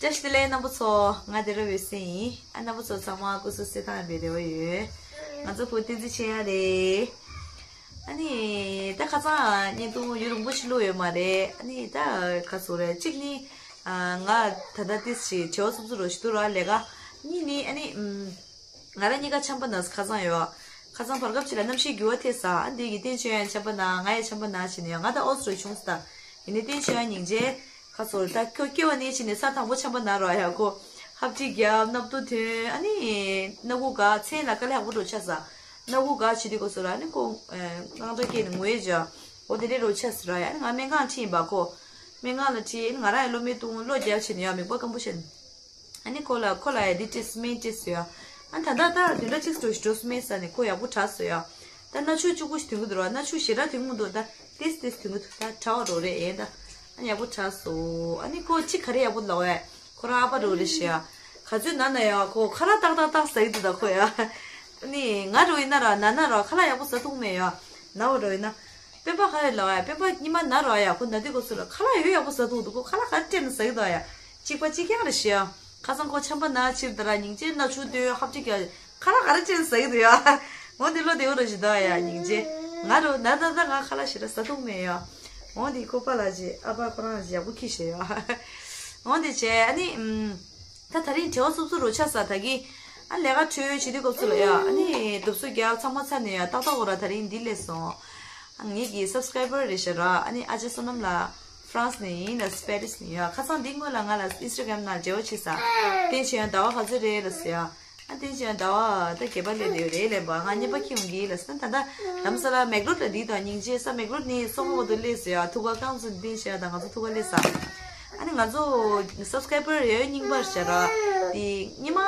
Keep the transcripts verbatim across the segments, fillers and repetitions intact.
བཀྲ་ཤིས་བདེ་ལེགས་རྣམ་པ་ཚོ། ང་བདེ་ར་འོད་ཟེར་ཡིན། ཨ་རྣམ་པ་ཚོ་ཚང་མ་སྐུ་གཟུགས་གསལ་ཐང་ཡིན་པའི་རེ་བ་ཡོད། ང་ཚོ་བུ་བསྟན་འཛིན་ཆེ་ཡ་རེད། ཨ་ནི་ད་ཁ་སང་བརྙན་ཐུང་ཡུན་རིང་པོ་ཞིག་བླུགས་ཡོད་མ་རེད། ཨ་ནི་ད་ག་ཚོད་རེད། གཅིག་ནི་ཨ་ང་ད་ལྟ་ཏིས་ཞིག་བྱེ་བ་སུབ་སུབ་རོ་ཞིག་འདུག་ར་ལས་ཀ། གཉིས་ནི་ཨ་ནི་ཨམ། ང་རང་གཉིས་ཀ་ཆམ་པ་ན་ཁ་སང་ཡོད། ཁ་སང་བར་སྐབས་ཅིག་ལ་གནམ་གཤིས་འགྱུར་བ་ཐེབས་ས། ཨ་འདི་གི་བསྟན་ཆོས་ཡང་ཆམ་པ་ན། ང་ཡང་ཆམ་པ་ན་བྱས་ནས་ཡོད། ང་ད་ཨོ་སི་རུ་བྱུང་སོང་ད། ཡིན་ནའི་བསྟན་ཆོས་ཡང་སྙིང་རྗེ། ཁ་སོར་ད་ཁྱོད་སྐྱེ་བ་ནས་བྱས་ནས་ས་དང་པོ་ཆམ་པ་ན་རོ་ཡ་ཁོ། ཧབ་ཏི་རྒྱབ་སྣབས་དུ་ཐོན། ཨ་ནི་སྣ་ཁུག་ག་མཚན་ལ་དཀའ་ལས་ཡག་པོ་འགྲོ་ཆ་ས། སྣ་ཁུག་ག་བྱེད་དུས་སྐབས་སུ་ལ་ཨ་ནི་ཁོ་དངངས་སྐྲག་སྐྱེས་ནས་ངུ་ཡས་བྱ། འོ་དེ་འདྲས་འགྲོ་ཆ་ས་ར་ཡ། ཨ་ནི་ང་སྨན་ཁང་ཁྲིད་ཡིན་པ་ཁོ། སྨན་ཁང་ལ་ཁྲིད། ཨ་ནི་ང་རང་ཡང་གློ་མི་གཏོང་། གློ་རྒྱབ་བྱས་ནས་ཡ་མིག་པ་སྐམ་པོ་བྱས་ནས། ཨ་ནི་ཁོ་ལ་ཁོ་ལ་ཡ་འདི་ཏིས་སྨན་ཏིས་ཡ། ཨ་ད་ད་ད་དུས་ལ་ཅིག་འགྲོ་ཞིག་འགྲོ་སྨན་ཟ་ནས་ཁོ་ཡག་པོ་དྲག་སོང་ཡ། ད་སྣ་ཆུ་གཅིག་པུ་ཞིག་ཐོན་གི་འདུག་ར། སྣ་ཆུ་ཞེ་དྲག་ཐོན་གི་མི་འདུག་ད་ཏིས་ཏིས་ཐོན་གི་འདུག་ད་དྲག་པ་རོ་རེད་ཨེ་ད། ཨ་ནི་ཡག་པོ་དྲག་སོང་། ཨ་ནི་ཁོ་གཅིག་ག་རེ་ཡག་པོ་ལབ་ཡ། ཁོ་རང་ཨ་ཕ་རོ་རེད་ཤི་ཡ། ག་ཚོད་ན་ན་ཡ་ཁོ་ཁ་ལག་ཏག་ཏག་ཏག་ཟ་གི་འདུག་ད་ཁོ་ཡ། ཨ་ནི་ང་རོ་ཡིན་ན་ར་ན་ན་ར་ཁ་ལག་ཡག་པོ་ཟ་ཐུབ་མེད་ཡ། ན་བ་རོ་ཡིན་ན། སྤེན་པ་ག་རེ་ལབ་ཡ། སྤེན་པ་ཉི་མ་ན་རོ་ཡ། ཁོ་ན་དུས་སྐབས་སུ་ལ་ཁ་ལག་ཡོད་ཡག་པོ་ཟ་ཐུབ་འདུག་ཁོ་ཁ་ལག་ག་རེ་སྤྲད་ནས་ཟ་གི་འདུག་ཡ། གཅིག་པ་གཅིག་རྐྱང་རེད་ཤི་ཡ། ཁ་སང་ཁོ་ཆམ་པ་ན་ཕྱིར་དེ་ར་སྙིང་རྗེ་སྣ་ཆུ་འདོན་ཧབ་ཅིག་ཡ། ཁ་ལག་ག་རེ་ཅན་ཟ་གི་འདུག་ཡ། འོ་དེ་བློ་བདེ་བོ་ར་ཞིག་འདུག་ཡ་སྙིང་རྗེ། ང་རོ་ན་ད་ད་ང་ཁ་ལག་ཞེ་དྲག་ཟ་ཐུབ་མེད་ཡ། འོ་དེ་ཁོ་པ་ལ་ཅི་ཨ་ཕ་ཁོ་རང་ཞིག་ཡག་པོ་ཁྱི་ཞེ་ཡ། འོ་དེ་བྱས་ཨ་ནི་ཨམ། ད་ད་རིང་བྲེལ་བ་སུབ་སུབ་རོ་ཆ་ས་ད་གི། ཨ་ལས་ཀ་འཕྲོས་བྱེད་དུས་སྐབས་སུ་ལ་ཡ། ཨ་ནི་དུབ་སུ་རྒྱག་ཚང་མ་ཚར་ནས་ཡ་ཏག་ཏག་འོ་ར་ད་རིང་འདི་སླེབས་སོང་། ངེད་ཀྱི་སབ་སི་ཀ་རའི་བར་རེད་ཤག་ར། ཨ་ནི་ཨ་ཅེ་བསོད་ནམས་ལགས་ཧྥ་རན་སི་ནས་ཡིན་ལ་པེ་རི་སི་ནས་ཡོད། ཁ་སང་འདི་སྔོན་ལ་ང་ལ་ཨིན་སི་ཊ་གྷ་རམ་ནང་འབྲེལ་བ་བྱས་ས། བསྟན་ཆོས་ཡང་ཟླ་བ་ག་ཚོད་རེད་ལབ་ཟེར་ཡ། ཨ་བསྟན་ཆོས་ཡང་ཟླ་བ་ད་བརྒྱད་པ་སླེབས་ཡོད་རེད་ལབ་པ། ང་གཉིས་པ་ཁྱི་ཡོང་གི་ལབ་ཟེར། ད་ད་ལམ་ས་ལ་མེག་ལོར་ལ་འདི་དང་སྙིང་རྗེ་ས་མེག་ལོར་ནི་སོང་བ་དུ་སླེབས་ཟེར་ཡ། ཐུག་ག་རྐང་ཚོ་བསྟན་ཆོས་ཡང་དང་ང་ཚོ་ཐུག་ག་སླེབས་ས། ཨ་ནི་ང་ཚོ་སབ་སི་ཀ་རའི་བར་ཡོད་རྙིང་པར་ཤར་ར། དེ་སྔོན་མ་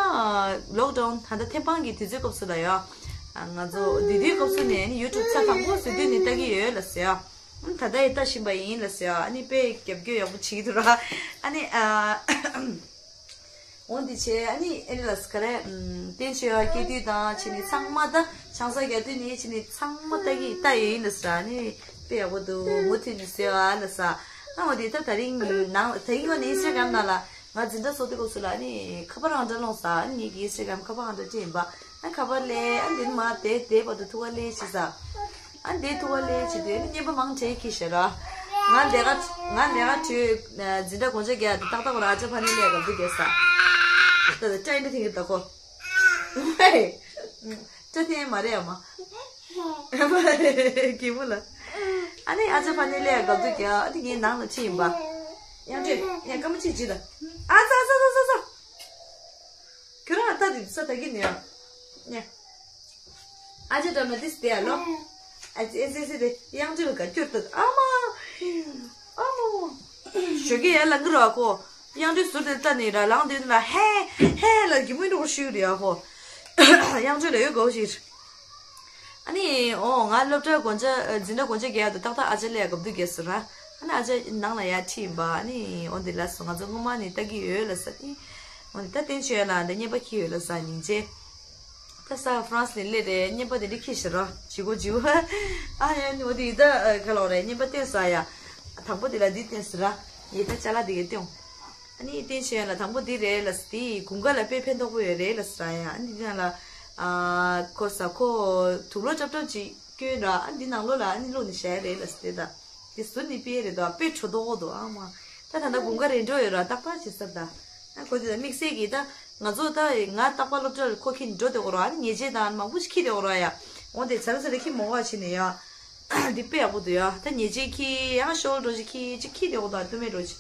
ལོག་ཌའུན་ད་ལྟ་ཐེམ་སྤང་གི་དུས་ཚོད་སྐབས་སུ་ལ་ཡ། ང་ཚོ་དེ་དུས་སྐབས་སུ་ནས་ནི་ཡུ་ཊུབ་ཚ་དང་པོ་བཟོ་དུས་ནས་ལྟ་གི་ཡོད་ལ་ཟེར་ཡ། ད་ལྟ་ཡི་ལྟ་བཞིན་པ་ཡིན་ལ་ཟེར་ཡ། ཨ་ནི་དཔེ་རྒྱབ་སྐྱོར་ཡག་པོ་བྱེད་ཀྱི་འདུག་ར། ཨ་ནི་ཨ། འོ་འདི་བྱས་ཨ་ནི་ཨེ་ལ་སི་ཀ་རེ། བསྟན་ཆོས་ཡ་སྐྱེ་དུས་དང་བྱས་ནས་ཚང་མ་ད་ཆང་ས་རྒྱག་དུས་ནས་བྱས་ནས་ཚང་མ་ལྟ་གི་ལྟ་ཡོད་ཡིན་ལ་ཟེར་ཨ་ནི། དཔེ་ཡག་པོ་འདུག་མུ་མཐུད་ནས་བཟོས་ཨ་ལ་ཟེར། ཨ་འོ་དེ་ད་ད་རིང་ནང་ད་རིང་ངོ་ནས་ཨིན་སི་ཊ་གྷ་རམ་ནང་ལ་ང་འཛིན་གྲྭ་ཚོགས་དུས་སྐབས་སུ་ལ་ཨ་ནི་ཁ་པར་ཨང་གྲངས་སློང་ས། ཨ་ནི་ངེད་ཀྱི་ཨིན་སི་ཊ་གྷ་རམ་ཁ་པར་ཨང་གྲངས་སྤྲད་ཡིན་པ། ཨ་ཁ་པར་སླེབས། ཨ་འདི་ནི་མ་དེ་དེ་བར་དུ་ཐུག་ག་སླེབས་བྱས་ས། ཨ་འདི་ཐུག་ག་སླེབས་བྱེད་དུས་ཨ་ནི་རྔན་པ་མང་དྲགས་ཁྱི་ཤ་ར། ང་ལས་ཀ་ང་ལས་ཀ་བྲོས་འཛིན་གྲྭ་དགོང་ཇ་རྒྱག་དུས་ཏག་ཏག་ར་ཨ་ཅག་ཕ་ནི་ལས་ཀ་འདུག་རྒྱག་ས། ད་ད་ཀྲ་ཡིན་འདྲ་ཐེངས་ཀྱི་ད་ཁོ། ཧེ། ཅོ་ཐེན་མ་རེད་ཨ་མ། གི་མོ་ལ། ཨ་ནི་ཨ་ཅག་ཕ་ནི་ལས་དགའ་སྡུག་རྒྱག་ཨ་ནི་ངའི་ནང་ལ་ཁྲིད་ཡིན་པ། ཡང་ཅོ་ཡང་སྐར་མ་གཅིག་བྱེད་ད། ཨ་ཙ་ཙ་ཙ་ཙ། ཁྱོད་རང་ལྟ་དུས་ས་ད་གི་ནས་ཨ། ཨ་ཅག་འགྲམ་ལ་ཏིས་དེ་ཨ་ལོ། ཨ་ཙི་ཨེ་ཙི་ཨེ་ཙི་དེ་ཡང་ཅོ་ལ་དགའ་སྐྱོར་ད་ཨ་མ། ཨ་མ། ཞོགས་ཀས་ཡར་ལངས་གི་རོགས་ཨ་ཁོ། དབྱངས་ཁྲོད་ཟུར་དེ་ལྟ་ནས་ར་ལངས་དུས་ལ་ཧེ་ཧེ་ལ་གི་མོ་འགྲོ་ཤུལ་རེད་ཨ་ཁོ། དབྱངས་ཁྲོད་ལ་ཡོད་དགོས་ཞིག་ཨ་ནི་ཨོ་ང་སློབ་གྲྭ་དགོང་ཇ་འཛིན་གྲྭ་དགོང་ཇ་རྒྱག་ཡ་དུ་ཏག་ཏག་ཨ་ཅག་ལས་གབ་དུས་རྒྱག་སོ་ར། ཨ་ནི་ཨ་ཅག་ནང་ལ་ཡར་ཁྲིད་ཡིན་པ། ཨ་ནི་ཨོ་འདི་ལ་སོ་ང་ཚོ་སྔོན་མ་ནས་ལྟ་གི་ཡོད་ལ་ས་ནི། ཨོ་འདི་ད་བསྟན་ཆོས་ལ་འདི་བརྙན་པ་ཁྱི་ཡོད་ལ་ས་སྙིང་རྗེ། ད་ས་ཧྥ་རན་སི་ནས་སླེབས་རེད། བརྙན་པ་དེ་འདྲ་ཁྱི་ཤི་རོ་ཇི་གོ་ཇི་གོ། ཨ་ཡ་ནི་འོ་དེ་ཡི་ད་ག་ལོག་རེད། བརྙན་པ་བསྟན་ས་ཡ། དང་པོ་དེ་ལ་འདི་བསྟན་ས་ར། ཡི་ད་ཅ་ལག་དེ་ག་བསྟན། ཨ་ནི་བསྟན་ཤེས་ཡ་ལ་དང་པོ་འདི་རེད་ལ་ས། དེ་དགུན་ཁ་ལ་དཔེ་ཕན་ཐོགས་པོ་ཡོད་རེད་ལ་ས་ར་ཡ། ཨ་ནི་འདི་ནང་ལ་ཨ་ཁོ་ས་ཁོ་དུག་ལོག་ཀྲབ་ཀྲབ་ཅིག་སྐྱོན་ར། ཨ་འདི་ནང་ལོགས་ལ་ཨ་ནི་བླུགས་ནས་བཞག་ཡ་རེད་ལ་ས་དེ་ད། དེ་ཟུར་ནས་ཕུད་རེད་དོ། དཔེ་དྲོ་ཏོག་ཏོ་འདུག་ཨ་མ། ད་ད་ལྟ་དགུན་ཁ་རེད་འགྲོ་ཡོད་ར། ཏག་ཏག་བྱེད་ས་ད། ཨ་ཁོ་དེ་ད་དམིགས་བསལ་གྱི་ད་ང་ཚོ་ད་ང་རྟག་པར་སློབ་གྲྭ་ལ་ཁོ་ཁྱེར་འགྲོ་དེ་འོ་ར། ཨ་ནི་ཉལ་ཆས་དང་མང་པོ་ཞིག་འཁྱེར་དེ་འོ་ར་ཡ། འོ་དེ་ཚ་ར་ཚ་ར་ཁྱེར་མོ་ག་བྱེད་ནས་ཡ། འདི་དཔེ་ཡག་པོ་འདུག་ཡ། ད་ཉལ་ཆས་འཁྱེར་ཡང་ཤོལ་འགྲོ་ཞིག་འཁྱེར་ཅིག་འཁྱེར་དེ་འོ་ད་སྟོད་སྨད་འགྲོ་ཞིག་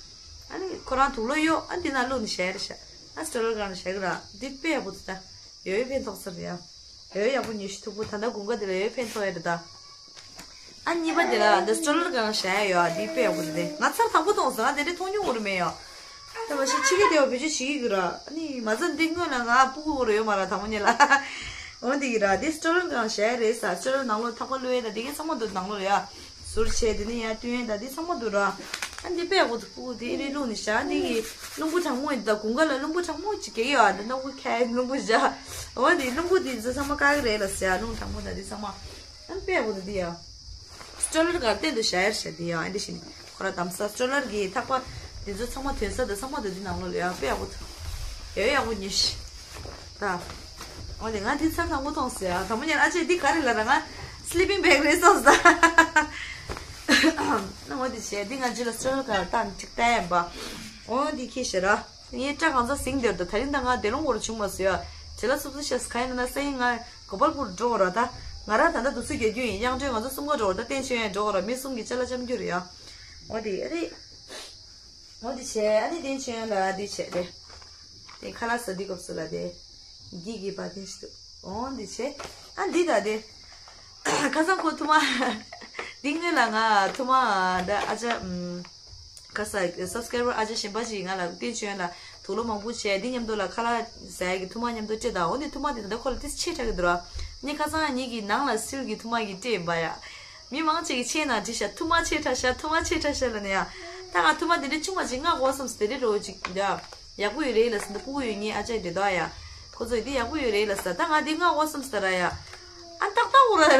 ཨ་ནི་ཁོ་རང་དུག་ལོག་གཡོག་ཨ་འདི་ན་བླུགས་ནས་བཞག་རེད་ཤག་ཨ་སི་ཊོ་ལར་སྒང་ལ་བཞག་གི་ར། འདི་དཔེ་ཡག་པོ་འདུག་ད། ཡོད་ཡོད་ཕན་ཐོགས་ས་རེད་ཡ། ཡོད་ཡག་པོ་ཉོ་ཤི་ཐུག་པོ་ད་ལྟ་དགུན་ཁ་འདི་ལ་ཡོད་ཕན་ཐོགས་ཡ་རེད་ད། ཨ་གཉིས་པ་དེ་ལ་འདི་སི་ཊོ་ལར་སྒང་བཞག་ཡ་ཡོད། ཨ་འདི་དཔེ་ཡག་པོ་རེད་དེ། ང་ཚར་དང་པོ་མཐོང་སོང་། ང་དེ་འདྲའི་མཐོང་མྱོང་གོ་རེ་མེད་ཡོད། ད་མ་གཞི་ཕྱི་རྒྱལ་དེ་བ་བེད་སྤྱོད་བྱེད་ཀྱི་ར། ཨ་ནི་མ་ཚད་འདི་སྔོན་ལ་ང་ཕྲུ་གུ་གོ་རེ་ཡོད་མ་ར་དང་པོ་ཉིད་ལ། འོ་འདི་གི་ར་འདི་སི་ཊོ་ལར་སྒང་བཞག་ཡ་རེད་ས། སི་ཊོ་ལར་ནང་ལོགས་ཐག་པ་བླུགས་ཡ་ད་འདི་གའི་ཚང་མ་འདུག་ནང་ལོགས་རེད་ཡ། ཟུར་བྱས་དེ་ནས་ཡར་བཏོན་ཡ་ད་འདི་ཚང་མ་འདུག་ར། ཨ་འདི་དཔེ་ཡག་པོ་འདུག་ཕྲུ་གུ་དེ་རེ་བླུགས་ནས་བཞག་འདི་གི་རླུང་བུ་གྲང་མོ་ཡིན་ད། དགུན་ཁ་ལ་རླུང་བུ་གྲང་མོ་ཅིག་རྒྱག་ཡོད། ཨ་འདི་སྣ་ཁུག་ཁའི་རླུང་བུ་བཞག་འོ་འདི་རླུང་བུ་འདི་ཚོ་ཚང་མ་བཀག་གི་རེད་ལ་ཟེར། ཨ་རླུང་གྲང་མོ་ད་འདི་ཚང་མ། ཨ་དཔེ་ཡག་པོ་འདུག་འདི་ཡ། སི་ཊོ་ལར་སྒང་སྟེང་དུ་བཞག་ཡར་བཞག་འདི་ཡ། ཨ་འདི་བཞིན་ཁོ་ར་དམ་ས་སི་ཊོ་ལར་གི་ཐག་པ་ འདི་ཚོ་ཚང་མ་ཐོན་ས་དང་ཚང་མ་དང་འདི་ནང་ལོགས་ལ་ཡ་དཔེ་ཡག་པོ་འདུག་ཡ་ཡག་པོ་ཉོས་ཤི། ད། འོ་ནི་ང་འདི་ཚར་དང་པོ་མཐོང་ཟེར་ཡ། དང་པོ་ཉན་ཨ་ཅེ་འདི་ག་རེ་ལ་ར་ང་སི་ལི་པིང་བེག་རེད་སོང་ཟེར། ད། ན་འོ་འདི་བྱས་འདི་ང་ཇི་ལ་སི་ཊོར་ག་ལ་བཏང་ཅིག་ལྟ་ཡ་ཡིན་པ། འོ་འདི་ཁྱེར་ཤི་ར། ངའི་སྐྲ་གང་ཚ་ཟིང་དེར་དུ་ད་རིང་ད་ང་དེ་ལོང་བོར་བྱུང་མ་སོ་ཡ། བྱེད་ལ་སུབ་སུ་ཤ་སི་ཁ་ཡིན་ན་སེ་ཡིན་ང་གོ་པལ་པུར་འགྲོ་ར་ད། ང་ར་ད་ལྟ་དུ་སུ་རྒྱལ་རྒྱུ་ཡིན་དབྱངས་སྒྲོན་ང་ཚོ་གསུམ་ཀ་འགྲོ་ར་ད་བསྟན་ཆོས་ཡན་འགྲོ་ར་མི་གསུམ་གྱི་ཅ་ལ་ལྕམ་རྒྱུ་རེད་ཡ། འོ་དེ་རེད། འོ་དེ་བྱས་ཨ་ནི་བསྟན་ཆོས་ཡན་ལ་དེ་བྱས་རེད། དེ་ཁ་ལག་ཟ་དུས་སྐབས་སུ་ལ་དེ། འགྱིག་གི་བ་དེ་ཞིག་འདུག་འོ་དེ་བྱས། ཨ་འདི་ད་དེ། ཁ་སང་ཁོ་ཐུ་མ། འདི་སྔོན་ལ་ང་ཐུ་མ་ད་ཨ་ཅག་ཨམ། ཁ་ས་སབ་སི་ཀ་རའི་བར་ཨ་ཅག་གཞན་པ་ཞིག་ང་ལ་བསྟན་ཆོས་ལ་དུག་ལོག་མང་པོ་བྱས་འདི་མཉམ་དུ་ལ་ཁ་ལག་ཟ་ཡ་གི་ཐུ་མ་མཉམ་དུ་སྤྲད་དང་འོ་ནི་ཐུ་མ་དེ་ད་ལྟ་ཁོ་ལ་ཏིས་ཆེ་དྲགས་ཀྱི་འདུག་ར། ནི་ཁ་སང་ཉིད་ཀྱི་ནང་ལ་སིལ་གྱི་ཐུ་མ་གི་སྤྲད་ཡིན་པ་ཡ། མི་མང་ཆེ་གི་ཆེ་ན་དྲི་ཤ་ཐུ་མ་ཆེ་དྲགས་ཤ་ཐུ་མ་ཆེ་དྲགས་ཤ་ལ་ནི་ཡ། ད་ང་ཐུ་མ་དེ་འདྲ་ཆུང་བ་ཅིག་ང་གོ་བསམ་སྟེ་རེ་རོ་ཅིག་འདྲ། ཡག་པོ་ཡོད་རེད་ལ་ཟེར་འདི་ཕྲུ་གུ་ཡོད་ངེས་ཨ་ཅག་འདྲེ་དོ་ཡ། ཁོ་ཚོས་འདི་ཡག་པོ་ཡོད་རེད་ལ་ཟེར་ད་ང་འདི་ང་འོ་བསམ་ཟེར་ར་ཡ། ཨ་ཏག་ཏག་འོ་ར་ར།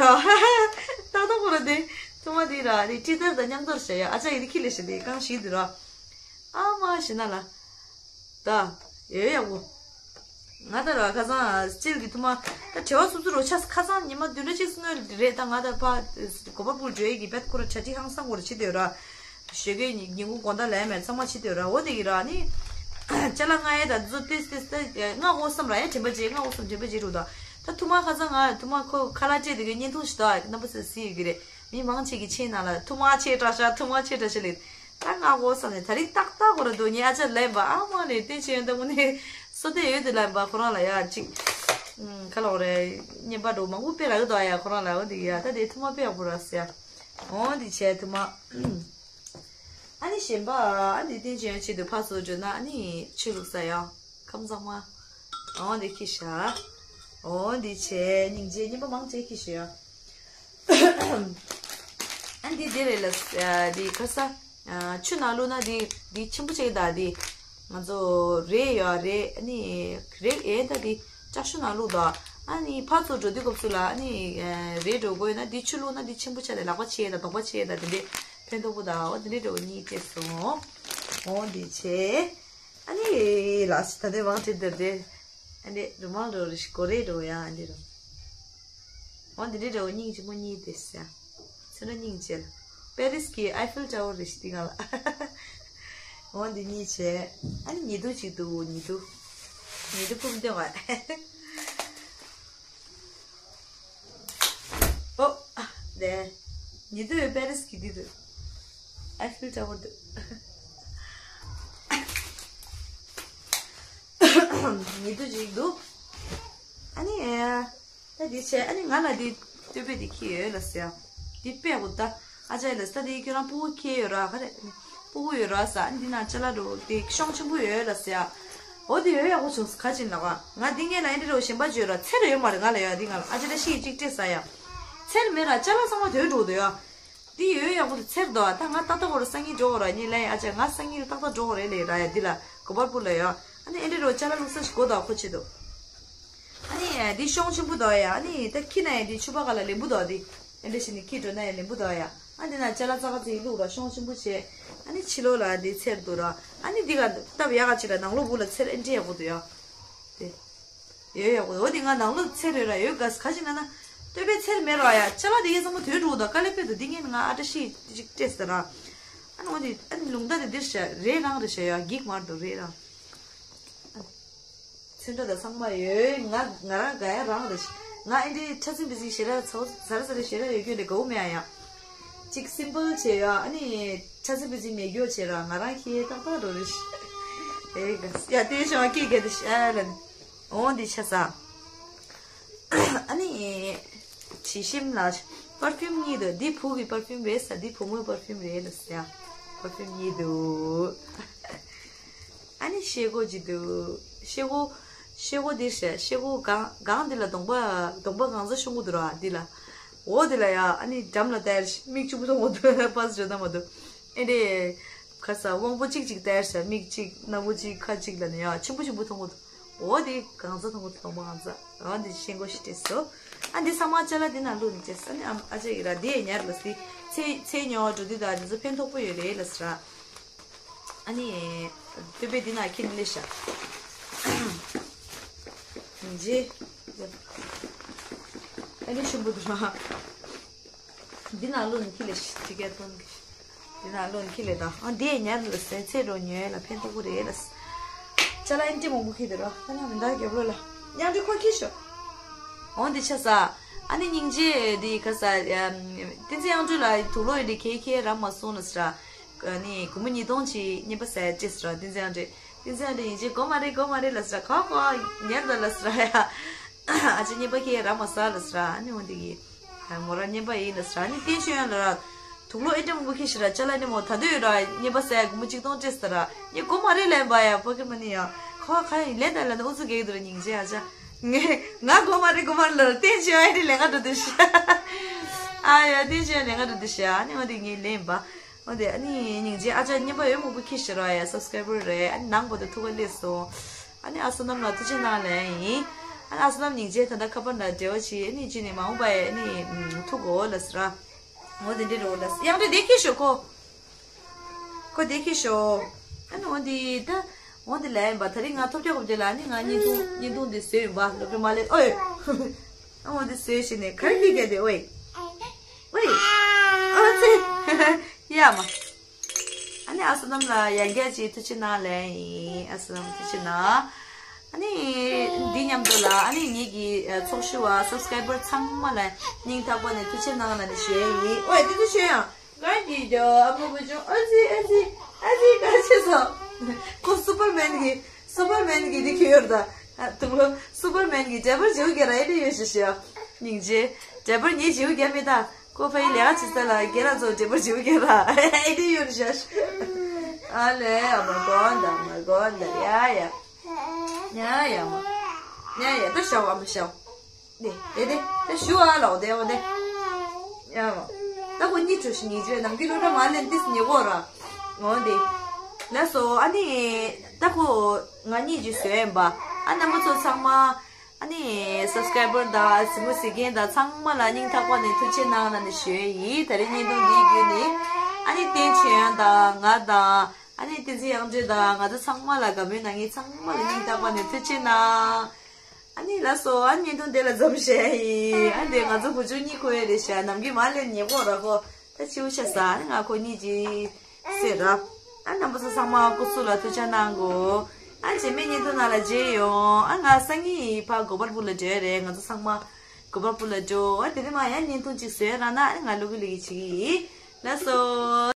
ཏག་ཏག་འོ་ར་དེ། ཐུ་མ་དེ་ར་དེ་ཀྲི་ཏར་དང་མཉམ་དུ་བྱ་ཡ་ཨ་ཅག་ཡི་དེ་ཁྱི་ལས་བྱ་དེ་གང་ཞིག་དེ་ར། ཨ་མ་ཞེ་ན་ལ། ད། ཡོད་ཡག་པོ། ང་ད་ར་ཁ་སང་སྤྱིར་གི་ཐུ་མ། ད་བྲེལ་བ་སུབ་སུ་རོ་ཆ་ཁ་སང་ཉི་མ་བདུན་ཕྲག་གཅིག་སྔོན་རེད་ད་ང་ད་ཕ། གོ་པ་པུར་བྲོས་ཡི་གི་བེད་ཁོ་ར་ཆ་ཅི་ཧང་སང་འོ་ར་བྱེད་དེ་ར། ཞོགས་ཀས་ཉིན་གུང་དགོང་དག་ལས་མེད་ཚང་མ་བྱེད་དེ་ར་འོ་དེ་གི་ར་ནི། ཅ་ལག་ང་ཡས་ད་བཟོ་ཏེ་ཏེ་ཏེ་ང་འོ་བསམ་ར་ཡ་དྲན་པ་བརྗེད་ང་འོ་བསམ་དྲན་པ་བརྗེད་འགྲོ་ད། ད་ཐུ་མ་ཁ་སང་ང་ཐུ་མ་ཁོ་ཁ་ལག་སྤྲད་དེ་གི་བརྙན་ཐུང་ཞིག་ད་རྣམ་པ་ཚོས་གཟིགས་ཡོད་ཀྱི་རེད། མི་མང་ཆེ་གི་ཆེ་ན་ལ་ཐུ་མ་ཆེ་དྲགས་ཤག་ཐུ་མ་ཆེ་དྲགས་ཤག་ལེ། ད་ང་འོ་བསམ་ནས་ད་རིང་ཏག་ཏག་འོ་ར་འདུག་ཉེ་ཨ་ཅག་ལན་པ་ཨ་མ་ནས་བསྟན་ཆེ་ཡོན་ད་དངོས་གནས་སོ་ཏེ་ཡོད་དེ་ལན་པ་ཁོ་རང་ལ་ཡ་ཅིག་ཁ་ལོ་རེ་བརྙན་པ་འགྲོ་མང་པོ་དཔེ་རག་གི་འདུག་ཨ་ཡ་ཁོ་རང་ལ་འོ་དེ་ཡ་ད་དེ་ཐུ་མ་དཔེ་ཡག་པོ་རག་ཟེར་ཡ། འོ་འདི་བྱས་ཐུ་མ། ཨ་ནི་གཞན་པ་ཨ་ནི་བསྟན་ཆེ་ཡོན་ཆེད་དུ་ཕར་ཚུར་འགྲོ་ན་ཨ་ནི་ཆོས་ལུགས་ས་ཡ། ཁམས་བཟང་མ། འོ་འདི་ཁྱི་ཤ། འོ་འདི་བྱས་སྙིང་རྗེ་སྙིང་པ་མང་ཆེ་ཁྱི་ཤ་ཡ། ཨ་འདི་འདི་རེད་ལ་འདི་ཁ་ས་ཆུ་ནང་བླུགས་ན་འདི་འདི་ཆེན་པོ་ཆེ་གི་ད་འདི་ང་ཚོ་རེད་ཡ་རེད་ཨ་ནི་རེད་ཨེ་ད་འདི་ལྕགས་ཤུ་ནང་བླུགས་ད་ཨ་ནི་ཕར་ཚུར་འགྲོ་དུས་སྐབས་སུ་ལ་ཨ་ནི་རེད་འགྲོ་དགོས་ན་འདི་ཆུ་བླུགས་ན་འདི་ཆེན་པོ་ཆེ་ད་ལག་པ་ཆེ་ད་གདོང་པ་ཆེ་ད་འདི་འདྲས་ཕན་ཐོགས་པོ་ད་འོ་འདི་འདྲས་འགྲོ་གཉིས་སྤྲད་སོང་འོ་འདི་བྱས། ཨ་ནི། ལགས་སོ་ད་ལྟའི་དབང་ཁྲིད་འདིར་དེ། ཨ་ནི་རུ་མང་འགྲོ་རེ་ཞིག་གོ་རེ་འགྲོ་ཡ་ཨ་ནི་རུ། འོ་འདི་འདྲའི་འདྲ་བོ་སྙིང་རྗེ་མོ་གཉིས་དེ་ཟེར། ཚེ་འདྲ་སྙིང་རྗེ་ལ། པེ་རིས་ཀྱི་ཨའི་ཧྥིལ་ཊ་ཝར་རེ་ཞིག་དེ་ག་ལ། འོ་འདི་གཉིས་བྱས། ཨ་ནི་ཉི་གདུགས་ཅིག་འདུག་ཉི་གདུགས། ཉི་གདུགས་ཕུབ་འདོད་བ། ཨོ། དེ། ཉི་གདུགས་པེ་རིས་ཀྱི་འདི་འདུག་ཨའི་ཧྥིལ་ཊ་ཝར་འདུག་ཉི་གདུགས་ཅིག་འདུག་ཨ་ནི། ད་འདི་བྱས་ཨ་ནི་ང་ལ་འདི་སྟོད་པས་འདི་ཁྱེར་ཡོད་ལ་ཟེར། འདི་དཔེ་ཡག་པོ་ད། ཨ་ཅག་ལ་ས་དེ་ཁྱོད་རང་སྤུ་གུ་ཁྱེར་ཡོད་ར་ག་རེ། སྤུ་གུ་ཡོད་ར་ས་ཨ་ནི་འདི་ན་ཅ་ལག་འགྲོ་དེ་ཤོང་ཆེན་པོ་ཡོད་ལ་ཟེར། འོ་དེ་ཡོད་ཡག་པོ་བྱུང་ས་ག་ཅིན་ལ་བ་ང་འདི་ངས་ལ་ཨེ་འདྲི་རོ་གཞན་པ་བརྗོད་ར་ཚེར་ཡོད་མ་རེད་ང་ལ་ཡ་འདི་ང་ལ་ཨ་ཅག་ད་ཤི་ཡི་གཅིག་སྤྲད་ས་ཡ། ཚེར་མེད་ར་ཅ་ལག་ཚང་མ་དོན་འགྲོ་དོ་ཡ། འདི་ཡོད་ཡག་པོ་དེ་ཚེར་དོ་ད་ང་ཏག་ཏག་འོ་ར་སང་ཉིན་འགྲོ་འོ་ར་ཉིན་ལ་ཡ་ཨ་ཅག་ང་སང་ཉིན་ཏག་ཏག་འགྲོ་འོ་རེད་ལེ་ར་ཡ་འདི་ལ་གོ་པར་པུར་ལ་ཡ། ཨ་ནི་ཨེ་འདྲི་རོ་ཅ་ལག་བླུགས་ས་ཞིག་གོ་དོ་ཁོ་ཆེ་དོ། ཨ་ནི་འདི་ཤོང་ཆེན་པོ་དོ་ཡ་ཨ་ནི་ད་ཁྱི་ན་ཡ་འདི་ཆུ་པ་ག་ལ་ལེན་པོ་དོ་འདི། ཨེ་འདྲི་ཞིག་ནི་ཁྱི་འགྲོ་ན་ཡ་ལེན་པོ་དོ་ཡ། ཨ་འདི་ན་ཅ་ལག་ཙག་ཙིག་བླུགས་ར་ཤོང་ཆེན་པོ་བྱས། ཨ་ནི་ཕྱི་ལོགས་ལ་འདི་ཚེར་འདུག་ར། ཨ་ནི་འདི་ག་སྟབས་ཡག་ག་ཅིག་ལ་ནང་ལོགས་བུ་ལ་ཚེར་ཨེ་འདྲི་ཡག་པོ་འདུག་ཡ། དེ། ཡོད་ཡག་པོ་འོ་དེ་ང་ནང་ལོགས་ཚེར་ཡོད་ར་ཡོད་ག་ཁ་ཅིག་ན་ན། སྟོད་པའི་ཚེར་མེད་ར་ཡ་ཅ་ལག་དེ་གས་ཚང་མ་དོན་འགྲོ་འདུག་དཀའ་ལས་དཔེ་འདུག་འདི་ངས་ང་ཨ་ཏྲ་ཤི་ཅིག་སྤྲད་ཟེར་ར། ཨ་ནི་འོ་དེ་ཨ་ནི་ལུང་བརྡ་དེ་འདིར་བྱ་རེད་རང་རེད་བྱ་ཡ་འགིག་མར་འདུག་རེད་རང་། ཚོན་ཁྲ་དང་ཚང་མ་ཡོད། ང་ང་རང་དགའ་ཡ་རང་རེད། ང་ཨེ་འདྲའི་ཕྲ་ཚིམ་པི་ཚིག་ཞེ་དྲག་ཚོ་ཟ་ར་ཟ་ར་ཞེ་དྲག་ཡོད་རྒྱུ་འདྲ་དགའ་བོ་མེད་ཨ་ཡ། གཅིག་སིམ་པལ་བྱས་ཡ་ཨ་ནི་ཕྲ་ཚིམ་པི་ཚིག་མེད་རྒྱུ་བྱས་ར་ང་རང་ཁྱེད་ཏག་ཏག་འགྲོ་རེད། ཨེ་དགའ་ཡ་དེ་ཤོང་ཁྱེད་དགའ་དེ་ཤ་ལན། འོང་འདི་ཆ་ས། ཨ་ནི། དྲི་ཞིམ་ལ། པར་ཕིའུམ་གཉིས་འདུག་འདི་བུ་གི་པར་ཕིའུམ་རེད་ས་འདི་བུ་མོའི་པར་ཕིའུམ་རེད་ལ་ཟེར། པར་ཕིའུམ་གཉིས་འདུག་ཨ་ནི་ཤེལ་སྒོ་ཅིག་འདུག་ཤེལ་སྒོ། ཤེལ་སྒོ་འདིར་བཤད། ཤེལ་སྒོ་སྒང་སྒང་འདི་ལ་གདོང་པ་གདོང་པ་གང་ཚ་ཤོང་གི་འདུག་ར་འདི་ལ། འོ་འདི་ལ་ཡ་ཨ་ནི་འགྲམ་ལ་བལྟས་མིག་ཆུང་པོ་མཐོང་གི་འདུག་པ་སུ་བརྗོད་ན་མ་འདུག་ཨེ་འདྲེ། ཁ་ས་དབང་པོ་གཅིག་གཅིག་བལྟས་མིག་གཅིག་སྣ་བུག་གཅིག་ཁ་གཅིག་ལ་ནི་ཡ་ཆེན་པོ་ཆེན་པོ་མཐོང་གི་འདུག་འོ་འདི་གང་ཚ་མཐོང་གི་འདུག་གདོང་པ་གང་ཚ། འོ་འདི་ཤེལ་སྒོ་ཞིག་སྤྲད་སོ། ཨ་འདི་ས་མ་ཅ་ལག་འདི་ནང་བླུགས་ནས་བཅད་ས་ནི་ཨ་ཅག་ཡིན་ར་འདི་ཡ་ཉར་ལ་སི་ཚེ་ཚེ་ཉོ་བ་འགྲོ་དུས་ད་འདི་ཚོ་ཕན་ཐོགས་པོ་ཡོད་རེད་ལ་སི་ར། ཨ་ནི། སྟོད་པའི་འདི་ན་ཁྱི་ནི་ལེ་ཤ། ཇི། ཨ་ནི་ཤུམ་བུ་དུ་ར། འདི་ན་ལོན་ཁྱི་ལེ་ཤ་ཅི་གེ་ཏོན་གི། འདི་ན་ལོན་ཁྱི་ལེ་ད། ཨ་འདི་ཉར་ལ་སེ་ཚེ་རོ་ཉོས་ལ་ཕན་ཐོགས་རེད་ལ། ཅ་ལ་ཨན་ཏི་མང་པོ་ཁྱི་དེ་ར། ད་ན་མི་འདའ་རྒྱབ་ལོ་ལ། ཡང་འདི་ཁོ་ཁྱི་ཤོ། འོ་འདི་ཆ་ས། ཨ་ནི་སྙིང་རྗེ་འདི་ཁ་ས། བསྟན་འཛིན་དབྱངས་སྒྲོལ་ལ་དུག་ལོག་ཡོད་འདི་ཁྱེད་ཁྱེད་ར་མ་སོང་ལ་སི་ར། ཨ་ནི་སྒོར་མོ་ཉིས་སྟོང་ཅིག་རྔན་པ་ཟས་ཅེས་སི་ར་བསྟན་འཛིན་དབྱངས་སྒྲོལ། བསྟན་འཛིན་དབྱངས་སྒྲོལ་ཡིན་ཅེ་སྒོར་མ་རེད་སྒོར་མ་རེད་ལ་སི་ར་ཁོ་ཁོ་ཉར་ད་ལ་སི་ར་ཡ། ཨ་ཅེ་རྔན་པ་ཁྱེད་ར་མ་ཟ་ལ་སི་ར་ཨ་ནི་འོ་འདི་གི། མོ་ར་རྔན་པ་ཡིན་ལ་སི་ར་ཨ་ནི་བསྟན་ཆོས་དབྱངས་ལ་ར། དུག་ལོག་ཨེ་འདྲ་མང་པོ་ཁྱི་ཤི་ར་ཅ་ལ་ནི་མོ་ད་དུས་ར་རྔན་པ་ཟས་སྒོར་མོ་ཆིག་སྟོང་སྤྲད་ས་ར་ངས་སྒོར་མ་རེད་ལན་པ་ཡ་པ་ཀི་མ་ནི་ཡ་ཁོ་ཁ་ཡིན་ལན་ད་ལན་ད་ཨུ་ཚུགས་གེག་དུ་ར་སྙིང་རྗེ་ཨ་ཅག་ངས་ང་སྒོར་མ་རེད་སྒོར་མ་རེད་ལ་བསྟན་ཆོས་ཨེ་རེད་ལན་ག་འགྲོ་དུ་ཤི། ཨ་ཡ་བསྟན་ཆོས་ལན་ག་འགྲོ་དུ་ཤི་ཨ་ནི་འོ་དེ་ངས་ལན་པ་འོ་དེ་ཨ་ནི་སྙིང་རྗེ་ཨ་ཅག་རྔན་པ་ཡོད་མང་པོ་ཁྱི་ཤི་ར་ཡ་སབ་སི་ཀ་རའི་བར་རེད་ཨ་ནི་ནང་པ་དུ་ཐུག་ག་སླེབས་སོང་ཨ་ནི་ཨ་སོ་ནམ་ལ་ཐུགས་རྗེ་གནང་ལན་ཡིན་ཨ་ནི་ཨ་སོ་ནམ་སྙིང་རྗེ་ད་ལྟ་ཁ་པར་ན་འབྲེལ་བ་བྱེད་ཨ་ནི་ཅི་ནི་མ་འོངས་པ་ཨ་ནི་ཐུག་གོ་ལ་སི་ར། འོ་དེ་འདྲའི་རོ་ལ་སི་ཡང་འདྲ་བདེ་ཁྱི་ཤོ་ཁོ། ཁོ་བདེ་ཁྱི་ཤོ། ཨ་ནི་འོ་དེ་ད། འོ་དེ་ལ་ཡིན་པ་ད་རིང་ང་ཐོབ་རྒྱག་གོ་བདེ་ལ་ཨ་ནི་ང་བརྙན་ཐུང་བརྙན་ཐུང་དེ་བཟོས་ཡིན་པ་ལོ་པི་མ་ལེ་ཨོའི། ཨ་འོ་དེ་བཟོས་ཤི་ནས་ག་རེ་ཁྱི་ག་དེ་ཨོའི། ཨོའི། ཨོ་ཙི། ཡ་མ། ཨ་ནི་ཨ་སོ་ནམ་ལ་ཡང་བསྐྱར་ཅིག་ཐུགས་རྗེ་གནང་ལན་ཡིན་ཨ་སོ་ནམ་ཐུགས་རྗེ་གནང་། ཨ་ནི། འདི་མཉམ་དུ་ལ་ཨ་ནི་ངེད་ཀྱི་ཚོགས་ཞུགས་པ་སབ་སི་ཀ་རའི་བར་ཚང་མ་ལ་སྙིང་ཐག་པ་ནས་ཐུགས་རྗེ་གནང་ལ་ནི་ཞུ་ཡ་ཡིན། ཨོའི་དེ་ཚོ་ཞུ་ཡང་གང་གི་རྒྱ་ཨ་མ་བུ་ཆུང་ཨ་ཙི་ཨ་ཙི་ཨ་ཙི་ག་ཆེ་སོ། ཁོ་སུ་པར་མན་གྱི་སུ་པར་མན་གྱི་འདི་ཁྱོད་ཡོད་ད། དུག་ལོག་སུ་པར་མན་གྱི་འདྲ་པར་བྱེའུ་རྒྱ་ར་ཨེ་འདྲ་ཡོད་ཞུ་ཞུ་ཡ། སྙིང་རྗེ། འདྲ་པར་ངའི་བྱེའུ་རྒྱ་མེད་ད། ཁོ་ཕ་ཡི་ལས་ཀ་བྱེད་ས་ལ་རྒན་ལགས་ཚོ་འདྲེ་པར་བྱེའུ་རྒྱ་ར་ཨེ་དེ་ཡོད་རེད་ཤག་ཨ་ལས་ཨ་མ་དགོན་ད་མ་དགོན་ད་ཡ་ཡ། ཡ་ཡ་མ། ཡ་ཡ་ད་ཤའོ་ཨ་མ་ཤའོ། དེ་དེ་དེ་དེ་ཞུ་ཨ་ལོག་དེ་འོ་དེ། ཡ་མ། ད་ཁོ་གཉིད་བྲོ་ཞིག་ཉིད་བྱོས་ནམ་རྒྱུན་སློབ་གྲྭ་མ་ལེན་ཏིས་ཉེ་གོ་ར། འོ་དེ། ལགས་སོ་ཨ་ནི། ད་ཁོ་ང་གཉིད་ཅིག་བཟོས་ཡིན་པ། ཨ་རྣམ་པ་ཚོ་ཚང་མ། ཨ་ནི་སབ་སི་ཀ་རའི་བར་དང་གཟིགས་མོ་གཟིགས་མཁན་དང་ཚང་མ་ལ་སྙིང་ཐག་པ་ནས་ཐུགས་རྗེ་གནང་ལ་ནི་ཞུ་ཡས་ཡིན། ད་རེས་བརྙན་ཐུང་འདིའི་བརྒྱུད་ནས་ཨ་ནི་བསྟན་ཆོས་དབྱངས་དང་ང་དང་ཨ་ནི་བསྟན་འཛིན་དབྱངས་སྒྲོལ་དང་ང་ཚོ་ཚང་མ་ལ་དགའ་མོས་གནང་མཁན་ཚང་མ་ལ་སྙིང་ཐག་པ་ནས་ཐུགས་རྗེ་གནང་། ཨ་ནི་ལགས་སོ་ཨ་ནི་བརྙན་ཐུང་འདི་ལ་མཚམས་བཞག་ཡིན། ཨ་འདི་ང་ཚོ་བུ་ཆུང་གཉིད་ཁུག་ཡས་རེད་ཤག་ནམ་རྒྱུན་མ་ལེན་ཉེ་གོ་ར་ཁོ། ད་ཕྱི་བོ་ཤ་ཟ་ནི་ང་ཁོ་གཉིས་ཀྱི་སེ་ར། ཨ་རྣམ་པ་ཚོ་ཚང་མ་སྐུ་གཟུགས་ལ་ཐུགས་ཅག་གནང་གོ་ཨ་རྗེས་མའི་བརྙན་ཐུང་ནང་ལ་མཇལ་ཡོང་། ཨ་ང་སང་ཉིན་ཕར་གོ་པལ་པུར་ལ་འགྲོ་ཡ་རེད། ང་ཚོ་ཚང་མ་གོ་པལ་པུར་ལ་འགྲོ། ཨ་དེ་ནས་མ་ཡང་བརྙན་ཐུང་གཅིག་བཟོས་ར་ན་ཨ་ང་ལུ་གུ་ལི་གི་བྱེད་ཀྱི་ཡིན། ལགས་སོ།